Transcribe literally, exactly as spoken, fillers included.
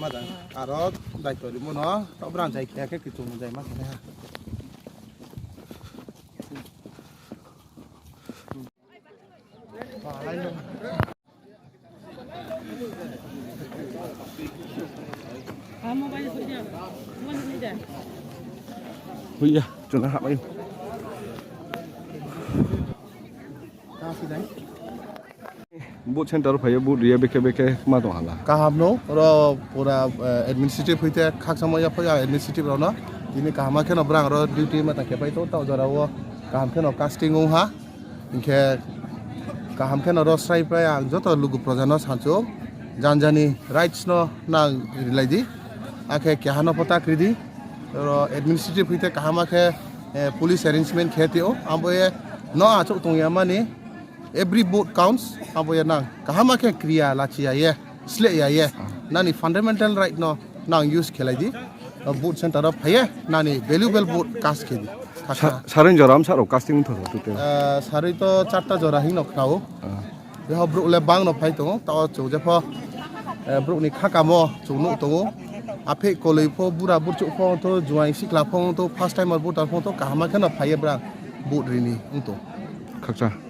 Madang, aro daitoi rimo no, to brang jai khe khe kichung jai ma khe ha. Huya, chuna ha mai. Vote center phaiyo, vote riya bekhe bekhe ma tong hala. Kaham no, oro pura, eh, administrative hoite khakchangma ya phaiya administrative rok no. Tini kaham khe no brang ro duty ma ta khe pai to, ta jora o kaham khe no casting ong ha. Hinkhe kaham khe no ro srai pai ang joto lugu proja no sancho, jan jani rights no nang rilai di. Akhe keha no pho ta kri di. Oro administrative hoite kaham khe, eh, police arrangement khe tio. Abo ye no achuk tong ya mani. Every vote counts, abo ya nang kaham khe kriya lachi ya ye, sle ya ye. Nani fundamental right no nang use khelai di. Vote center o phaiye nani valuable vote cast khe di. Sa-, sarui joram saro casting thotho total. Ah, sarui to charta jora hino khnao. Ah. Beho bruk le bang no phai tongo, tao chwng je pho, eh, bruk ni khakamo chwng nuk tongo. Aphe koloi pho, bura burchuk pho to, juai sikla pho to, first timer voter pho to, kaham khe no phaiye bra vote rini wng to. Khakcha.